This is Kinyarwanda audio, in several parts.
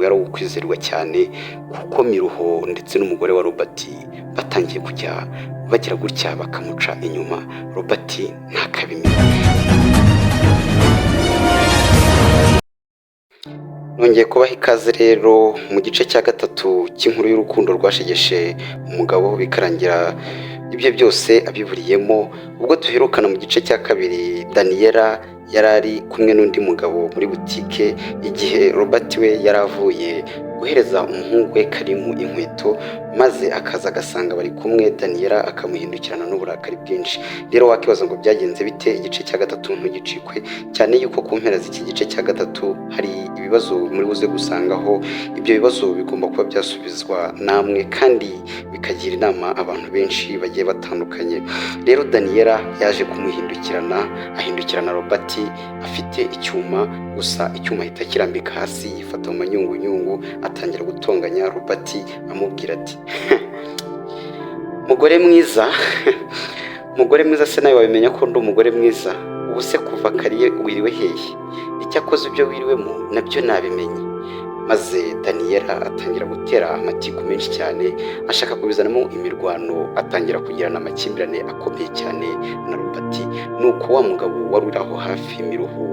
yari uwo kwizerwa cyane, kuko Miruho ndetse n'umugore wa Robert batangiye kujya bagira gutya bakamuca inyuma, Robert ntakabimenye. Nongeye kubaha ikaze rero mu gice cya gatatu cy'inkuru y'urukundo rwashegeshe umugabo bikarangira ibyo byose abiburiyemo. Ubwo duherukana mu gice cya kabiri, Daniela yari ari kumwe n'undi mugabo muri butike, igihe Robert we yari avuye guhereza umuhungu we Karimu inkweto, maze akaza agasanga bari kumwe. Daniela akamuhindukirana n'uburakari bwinshi. Rero wakibaza ngo byagenze bite? Igice cya gatatu ntugicikwe, cyane yuko ku mpera z'iki gice cya gatatu hari ibibazo muri buze gusangaho. Ibyo bibazo bigomba kuba byasubizwa namwe kandi bikagira inama abantu benshi bagiye batandukanye. Rero Daniela yaje kumuhindukirana, ahindukirana Robert afite icyuma, gusa icyuma ahita akirambika hasi, yifata mu manyungunyungu, atangira gutonganya Robert, amubwira ati: "Mugore mwiza, mugore mwiza, se nawe wabimenya ko ndi umugore mwiza? Ubu se kuva kariye wiriwe hehe? Icyakoze ibyo wiriwemo nabyo nabimenye." Maze Daniela atangira gutera amatiku menshi cyane, ashaka kubizanamo imirwano, atangira kugirana amakimbirane akomeye cyane na Robert. Nuko wa mugabo wari uri aho hafi, Miruho,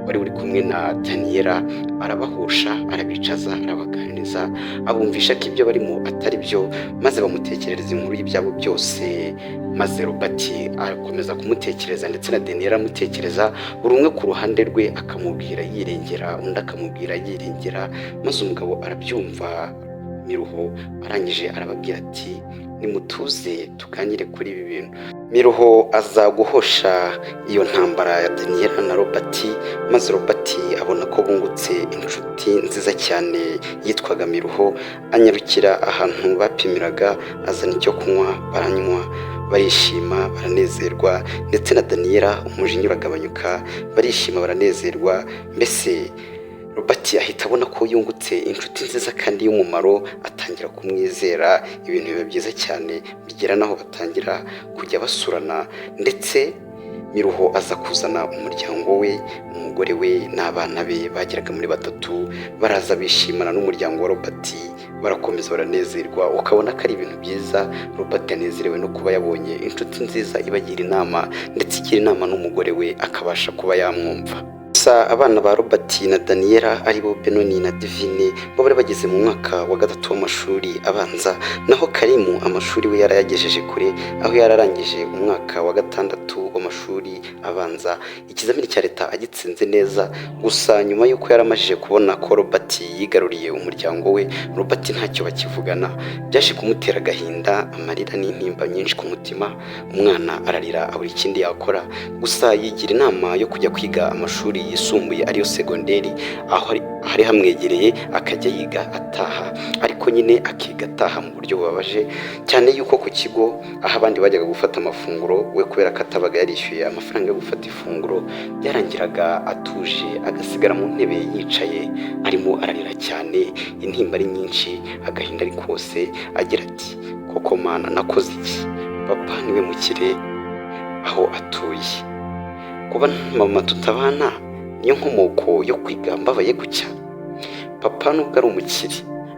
wari uri kumwe na Daniela, arabahosha, arabicaza, arabaganiriza, abumvisha ko ibyo barimo atari byo, maze bamutekerereza inkuru y'ibyabo byose. Maze Robert arakomeza kumutekereza, ndetse na Daniela aramutekereza, buri umwe ku ruhande rwe akamubwira yirengera, undi akamubwira yirengera. Maze umugabo arabyumva, Miruho, arangije arababwira ati: "Nimutuze tuganire kuri ibi bintu." Miruho aza guhosha iyo ntambara ya Daniela na Robert, maze Robert abona ko bungutse inshuti nziza cyane yitwaga Miruho. Anyarukira ahantu bapimiraga, azana icyo kunywa, baranywa, barishima, baranezerwa, ndetse na Daniela umujinya uragabanyuka, barishima, baranezerwa. Mbese Robert ahita abona ko yungutse inshuti nziza kandi y'umumaro, atangira kumwizera. Ibintu biba byiza cyane, bigera n'aho batangira kujya basurana. Ndetse Miruho aza kuzana umuryango we, umugore we n'abana be bageraga muri batatu, baraza bishimana n'umuryango wa Robert, barakomeza baranezerwa, ukabona ko ari ibintu byiza. Robert yanezerewe no kuba yabonye inshuti nziza ibagira inama, ndetse igira inama n'umugore we, akabasha kuba yamwumva. Gusa abana ba Robert na Daniela, aribo Benoni na Divine, bo bari bageze mu mwaka wa gatatu w'amashuri abanza, naho Karimu amashuri we yarayagejeje kure, aho yararangije umwaka wa gatandatu w'amashuri abanza, ikizamini cya leta agitsinze neza. Gusa nyuma y'uko yaramajije kubona ko Robert yigaruriye umuryango we, Robert ntacyo bakivugana, byaje kumutera agahinda, amarira n'intimba nyinshi ku mutima. Umwana ararira, abura ikindi yakora. Gusa yigira inama yo kujya kwiga amashuri yisumbuye, ariyo segonderi, aho hari hamwegereye, akajya yiga ataha, ariko nyine akiga ataha mu buryo bubabaje cyane, yuko ku kigo aho abandi bajyaga gufata amafunguro, we kubera ko atabaga yarishyuye amafaranga yo gufata ifunguro, byarangiraga atuje, agasigara mu ntebe yicaye, arimo ararira cyane, intimba ari nyinshi, agahinda ari kose, agira ati: "Koko Mana, nakoze iki? Papa niwe mukire aho atuye, kuba mama tutabana niyo nkomoko yo kwiga mbabaye gutya. Papa nubwo ari umukire,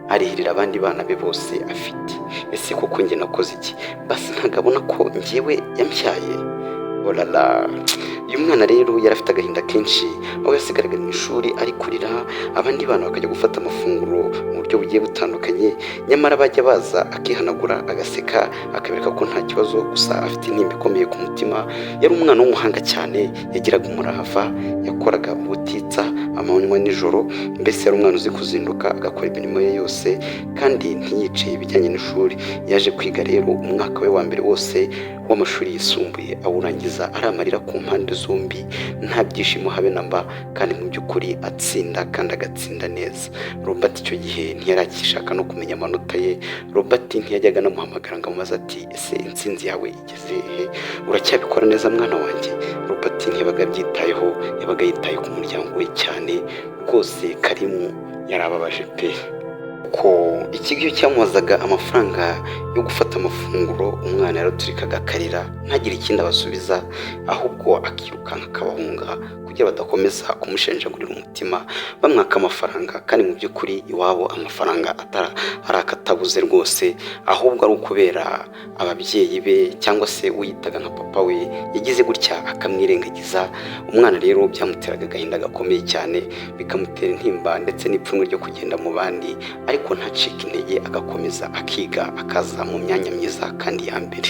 arihirira abandi bana be bose afite. Ese koko njye nakoze iki? Basi ntabwo abona ko njyewe yambyaye? Orara!" Uyu mwana rero yari afite agahinda kenshi, aho yasigaraga mu ishuri ari kurira, abandi bana bakajya gufata amafunguro mu buryo bugiye butandukanye, nyamara bajya baza akihanagura, agaseka, akabereka ko nta kibazo, gusa afite intimba ikomeye ku mutima. Yari umwana w'umuhanga cyane, yagiraga umurava, yakoraga ubutitsa amanywa nijoro. Mbese yari umwana uzi kuzinduka agakora imirimo ye yose kandi ntiyice ibijyanye n'ishuri. Yaje kwiga rero umwaka we wa mbere wose w'amashuri yisumbuye, awurangiza ari amarira ku mpande zombi, nta byishimo habe na mba, kandi mu by'ukuri atsinda kandi agatsinda neza. Robert icyo gihe ntiyari akishaka no kumenya amanota ye. Robert ntiyajyaga anamuhamagara ngo amubaze ati: "Ese intsinzi yawe igeze he? Uracyabikora neza, mwana wanjye?" Robert ntiyabaga abyitayeho, yabaga yitaye ku muryango we cyane rwose. Karimu yarababaje pe. Ko ikigo iyo cyamubazaga amafaranga yo gufata amafunguro, umwana yaraturikaga akarira, ntagire ikindi abasubiza, ahubwo akirukanka akabahunga kugira badakomeza kumushenjagurira umutima bamwaka amafaranga, kandi mu by'ukuri iwabo amafaranga atari ari akatabuze rwose, ahubwo ari ukubera ababyeyi be cyangwa se uyitaga nka papa we yagize gutya akamwirengagiza. Umwana rero byamuteraga agahinda gakomeye cyane, bikamutera intimba ndetse n'ipfunwe ryo kugenda mu bandi, ariko ntacike intege, agakomeza akiga, akaza mu myanya myiza kandi ya mbere.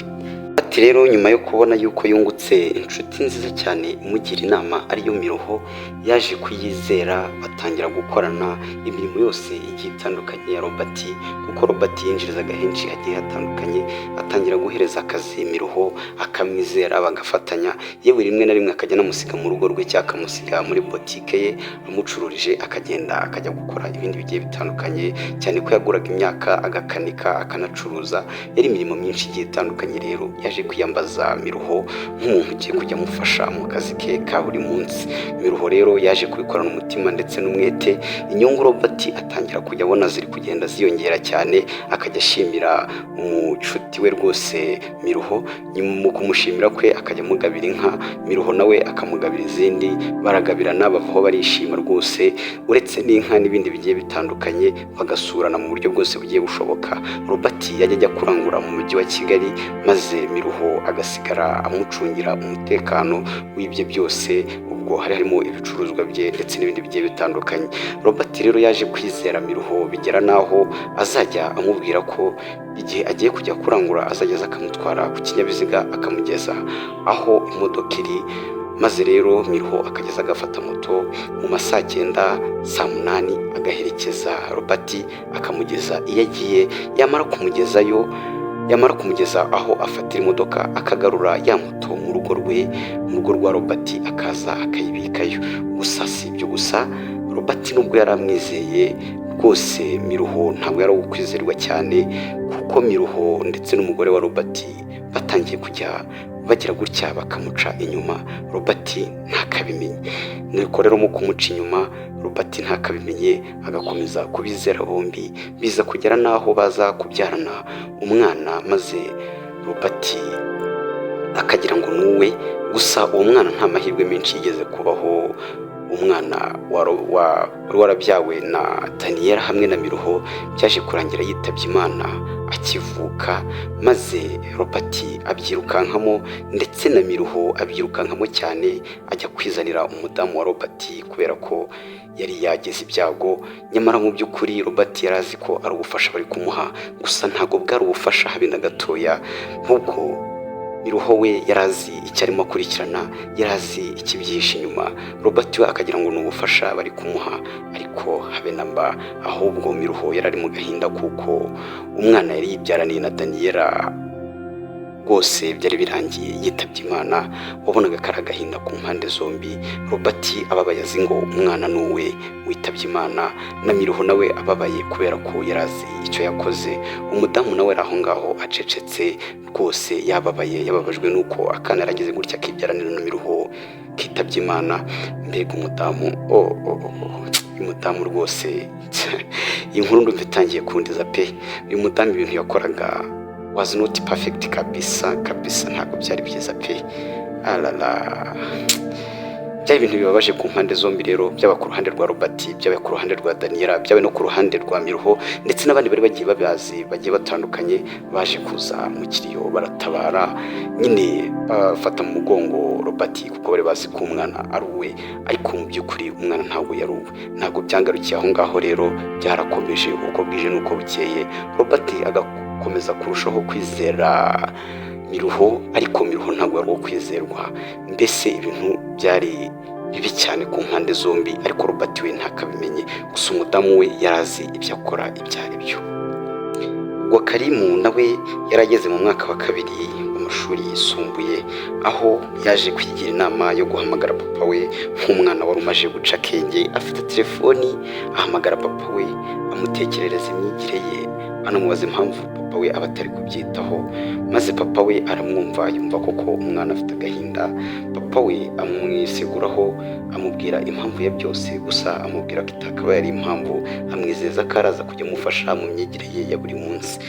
Ati rero nyuma yo kubona yuko yungutse inshuti nziza cyane imugira inama, ariyo Miruho, yaje kuyizera, batangira gukorana imirimo yose igiye itandukanye ya Robert, kuko Robert yinjirizaga henshi hagiye hatandukanye. Atangira guhereza akazi Miruho, akamwizera, bagafatanya, yewe rimwe na rimwe akajya anamusiga mu rugo rwe cyangwa akamusiga muri botike ye amucururije, akagenda akajya gukora ibindi bigiye bitandukanye, cyane ko yaguraga imyaka, agakanika, akanacuruza. Yari imirimo myinshi igiye itandukanye. Rero yaje kwiyambaza Miruho nk'umuntu ugiye kujya amufasha mu kazi ke ka buri munsi. Miruho rero yaje kubikorana umutima ndetse n'umwete. Inyungu Robert atangira kujya abona ziri kugenda ziyongera cyane, akajya ashimira umucuti we rwose Miruho. Mu kumushimira kwe akajya amugabira inka, Miruho nawe akamugabira izindi, baragabirana, bavaho barishima rwose. Uretse n'inka n'ibindi bigiye bitandukanye, bagasurana mu buryo bwose bugiye bushoboka. Robert yajya ajya kurangura mu mujyi wa Kigali, maze Miruho agasigara amucungira umutekano w'ibye byose, ubwo hari harimo ibicuruzwa bye ndetse n'ibindi bigiye bitandukanye. Robert rero yaje kwizera Miruho, bigera n'aho azajya amubwira ko igihe agiye kujya kurangura azajya aza akamutwara ku kinyabiziga, akamugeza aho imodoka iri. Maze rero Miruho akageza agafata moto mu ma saa 9, saa 8, agaherekeza Robert akamugeza iyo agiye. Yamara kumugezayo, yamara kumugeza aho afatira imodoka, akagarura ya moto mu rugo rwe, mu rugo rwa Robert, akaza akayibikayo. Gusa si ibyo gusa, Robert nubwo yari amwizeye rwose, Miruho ntabwo yari uwo kwizerwa cyane, kuko Miruho ndetse n'umugore wa Robert batangiye kujya bagira gutya bakamuca inyuma, Robert ntakabimenye. Nuko rero mu kumuca inyuma Robert ntakabimenye, agakomeza kubizera bombi, biza kugera n'aho baza kubyarana umwana, maze Robert akagira ngo ni uwe. Gusa uwo mwana nta mahirwe menshi yigeze kubaho. Umwana wari warabyawe na Daniyela hamwe na Miruho byaje kurangira yitabye Imana akivuka, maze Robert abyirukankamo ndetse na Miruho abyirukankamo cyane, ajya kwizanira umudamu wa Robert kubera ko yari yagize ibyago. Nyamara mu by'ukuri Robert yari azi ko ari ubufasha bari kumuha, gusa ntabwo bwari ubufasha habe na gatoya. Nk'ubwo Miruho we yari azi icyo arimo akurikirana, yari azi ikibyihishe inyuma. Robert we akagira ngo ni ubufasha bari kumuha, ariko habe na mba. Ahubwo Miruho yari ari mu gahinda kuko umwana yari yibyaraniye na Daniyela rwose byari birangiye yitabye Imana. Wabonaga ko ari agahinda ku mpande zombi, Robert ababaye azi ngo umwana ni uwe witabye Imana, na Miruho nawe ababaye kubera ko yari azi icyo yakoze. Umudamu nawe ari aho ngaho acecetse rwose, yababaye, yababajwe n'uko akana yaragize gutya akibyaranira na Miruho kitabye Imana. Mbega umudamu! Oh, oh, oh. Uyu mudamu rwose, iyi nkuru ndumva itangiye kundiza pe. Uyu mudamu ibintu yakoraga was not perfect kabisa kabisa, ntabwo byari byiza pe. Alala, byari ibintu bibabaje ku mpande zombi rero, byaba ku ruhande rwa Robert, byaba ku ruhande rwa Daniela, byaba no ku ruhande rwa Miruho, ndetse n'abandi bari bagiye babazi bagiye batandukanye baje kuza mu kiriyo, baratabara nyine, bafata mu mugongo Robert, kuko bari bazi ko umwana ari uwe, ariko mu by'ukuri umwana ntabwo yari uwe. Ntabwo byagarukiye aho ngaho rero, byarakomeje uko bwije n'uko bukeye, Robert agakomeza kurushaho kwizera Miruho, ariko Miruho ntabwo yari uwo kwizerwa. Mbese ibintu byari bibi cyane ku mpande zombi, ariko Robert we ntakabimenye. Gusa umudamu we yari azi ibyo akora ibyo ari byo. Ubwo Karimu nawe yari ageze mu mwaka wa kabiri. w'amashuri yisumbuye, aho yaje kwigira inama yo guhamagara papa we nk'umwana wari umaze guca akenge, afite telefoni, ahamagara papa we, amutekerereza imyigire ye, anamubaza impamvu papa we aba atari kubyitaho. Maze papa we aramwumva, yumva koko umwana afite agahinda. Papa we amwiseguraho, amubwira impamvu ya byose, gusa amubwira ko itakabaye ari impamvu, amwizeza ko araza kujya amufasha mu myigire ye ya buri munsi.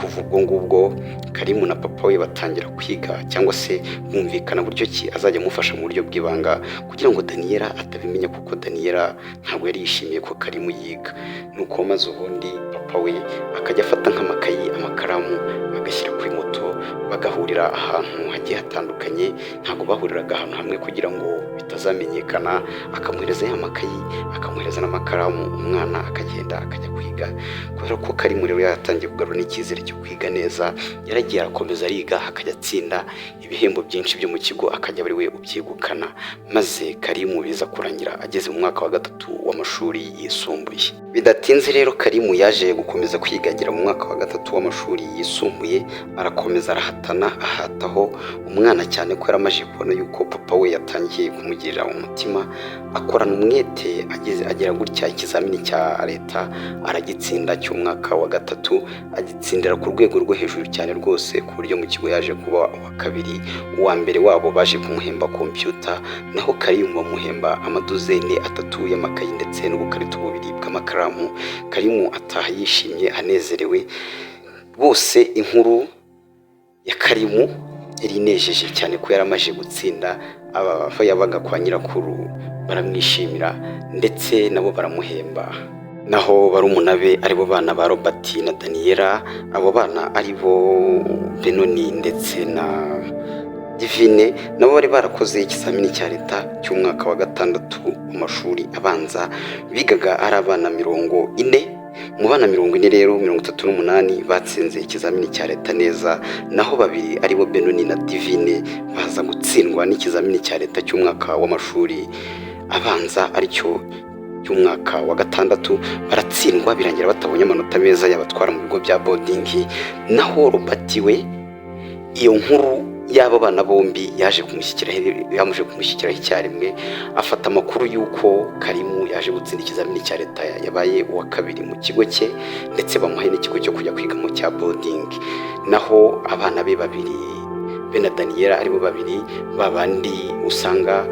Kuva ubwo ngubwo, Karimu na papa we batangira kwiga cyangwa se bumvikana buryo ki azajya amufasha mu buryo bw'ibanga kugira ngo Daniyela atabimenya, kuko Daniyela ntabwo yari yishimiye ko Karimu yiga. Nuko maze ubundi papa we akajya afata nk'amakayi, amakaramu, agashyira kuri moto, bagahurira ahantu hagiye hatandukanye. Ntabwo bahuriraga ahantu hamwe kugira ngo bitazamenyekana. Akamuhereza ya makayi, akamuhereza n'amakaramu, umwana akagenda akajya kwiga. Kubera ko Karimu rero yatangiye kugarura n'icyizere cyo kwiga neza, yaragiye arakomeza ariga, akajya atsinda ibihembo byinshi byo mu kigo, akajya ari we ubyegukana. Maze Karimu biza kurangira ageze mu mwaka wa gatatu w'amashuri yisumbuye. Bidatinze rero, Karimu yaje gukomeza kwiga, agera mu mwaka wa gatatu w'amashuri yisumbuye, arakomeza arahatana, ahataho umwana, cyane ko yaramaze kubona yuko papa we yatangiye kumugirira umutima. Akorana umwete, ageze agera gutya ikizamini cya leta aragitsinda cy'umwaka wa gatatu, agitsindira ku rwego rwo hejuru cyane rwose, ku buryo mu kigo yaje kuba uwa kabiri. Uwa mbere wabo baje kumuhemba kompiyuta, naho Karimu bamuhemba amaduzeni 3 y'amakayi ndetse n'ubukarito bubiri bw'amakaramu. Karimu ataha yishimye, anezerewe bose. Inkuru ya Karimu yari inejeje cyane ko yaramaze gutsinda. Aho yabaga kwa nyirakuru baramwishimira, ndetse nabo baramuhemba. Naho barumuna be, aribo bana ba Robert na Daniyela, abo bana aribo Benoni ndetse na Divine, nabo bari barakoze ikizamini cya leta cy'umwaka wa gatandatu w'amashuri abanza. Bigaga ari abana 40. Mu bana 40 rero, 38 batsinze ikizamini cya leta neza, naho babiri aribo Benoni na Divine baza gutsindwa n'ikizamini cya leta cy'umwaka w'amashuri abanza, aricyo cy'umwaka wa gatandatu. Baratsindwa, birangira batabonye amanota meza yabatwara mu bigo bya boarding. Naho Robert we, iyo nkuru y'abo bana bombi yaje kumushyikiraho icyarimwe. Afata amakuru y'uko Karimu yaje gutsinda ikizamini cya leta, yabaye uwa kabiri mu kigo cye, ndetse bamuhaye n'ikigo cyo kujya kwigamo cya boarding. Naho abana be babiri, be na Daniyela, aribo babiri babandi usanga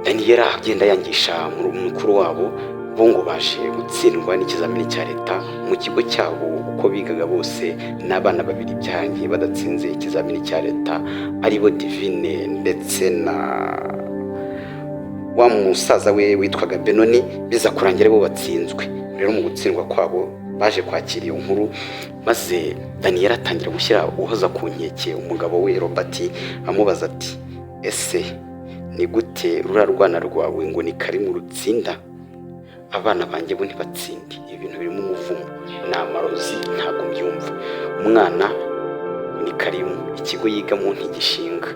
Daniyela agenda yangisha mukuru wabo, bo ngo baje gutsindwa n'ikizamini cya leta mu kigo cyabo. Uko bigaga bose n'abana babiri byarangiye badatsinze ikizamini cya leta, aribo Divine ndetse na wa musaza we witwaga Benoni. Biza kurangira bo batsinzwe. Rero mu gutsindwa kwabo, baje kwakira iyo nkuru, maze Daniyeli atangira gushyira uhoza ku nkeke umugabo we Robert, amubaza ati: "Ese ni gute ruriya rwana rwawe ngo ni Karimu rutsinda, abana banjye bo ntibatsinde? Ibi bintu birimo umuvumo, ni amarozi, ntabwo mbyumva. Umwana ni Karimu, ikigo yigamo ntigishinga,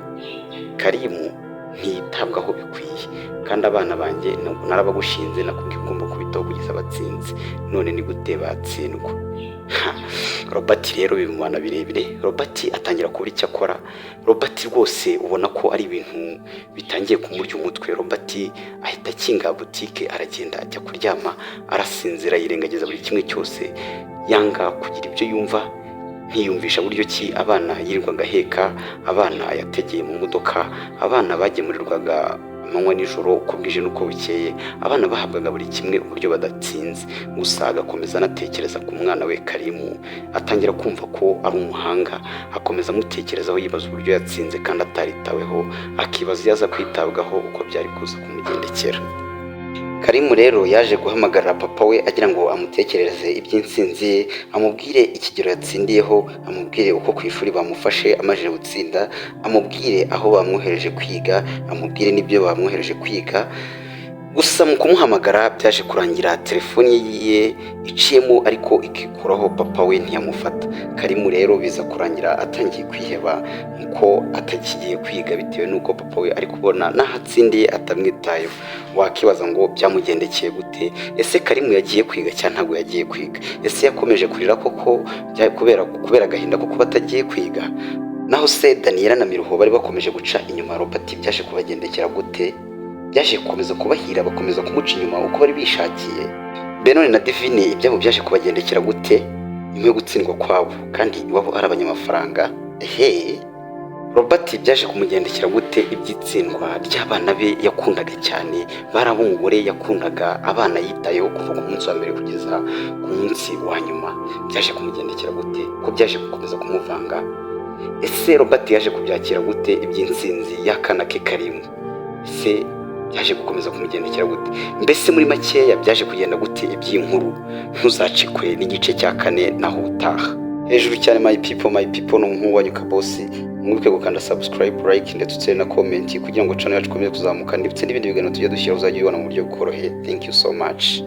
Karimu ntiyitabwaho bikwiye, kandi abana banjye narabagushinze, nakubwiye ugomba kubitaho kugeza batsinze. None ni gute batsindwa?" Robert rero bimubana birebire. Robert atangira kubura icyo akora. Robert rwose ubona ko ari ibintu bitangiye kumurya umutwe. Robert ahita akinga butike, aragenda ajya kuryama, arasinzira, yirengagiza buri kimwe cyose, yanga kugira ibyo yumva, ntiyumvisha buryo ki abana yirirwaga aheka, abana yategeye mu modoka, abana bagemurirwaga amanywa nijoro, uko bwije n'uko bukeye, abana bahabwaga buri kimwe, uburyo badatsinze. Gusa agakomeza anatekereza ku mwana we Karimu, atangira kumva ko ari umuhanga, akomeza amutekerezaho, yibaza uburyo yatsinze kandi ataritaweho, akibaza iyo aza kwitabwaho uko byari kuza kumugendekera. Karimu rero yaje guhamagarira papa we agira ngo amutekerereze iby'intsinzi ye, amubwire ikigero yatsindiyeho, amubwire uko ku ishuri bamufashe amaze gutsinda, amubwire aho bamwohereje kwiga, amubwire n'ibyo bamwohereje kwiga. Gusa mu kumuhamagara byaje kurangira telefoni ye iciyemo, ariko ikikuraho, papa we ntiyamufata. Karimu rero biza kurangira atangiye kwiheba ko atakigiye kwiga, bitewe n'uko papa we ari kubona n'aho atsindiye atamwitayeho. Wakibaza ngo byamugendekeye gute? Ese Karimu yagiye kwiga cyangwa ntabwo yagiye kwiga? Ese yakomeje kurira koko kubera agahinda ko kuba atagiye kwiga? Naho se Daniela na Miruho bari bakomeje guca inyuma Robert, byaje kubagendekera gute? Byaje gukomeza kubahira, bakomeza kumuca inyuma uko bari bishakiye? Benone na Divine ibyabo byaje kubagendekera gute nyuma yo gutsindwa kwabo kandi iwabo ari abanyamafaranga? Ehe, Robert byaje kumugendekera gute iby'itsindwa ry'abana be yakundaga cyane, bari ab'umugore yakundaga, abana yitayeho kuva ku munsi wa mbere kugeza ku munsi wa nyuma? Byaje kumugendekera gute, ko byaje gukomeza kumuvanga? Ese Robert yaje kubyakira gute iby'intsinzi y'akana ke karimo? Ese byaje gukomeza kumugendekera gute? Mbese muri makeya, byaje kugenda gute iby'inkuru? Ntuzacikwe n'igice cya kane, naho utaha. Hejuru cyane, my people, my people, ni umuhungu wanyu Kabosi. Mwibuke gukanda subscribe, like ndetse utere na comment kugira ngo channel yacu ikomeze kuzamuka, ndetse n'ibindi biganiro tujya dushyira uzajya ubibona mu buryo bworoheye. Thank you so much.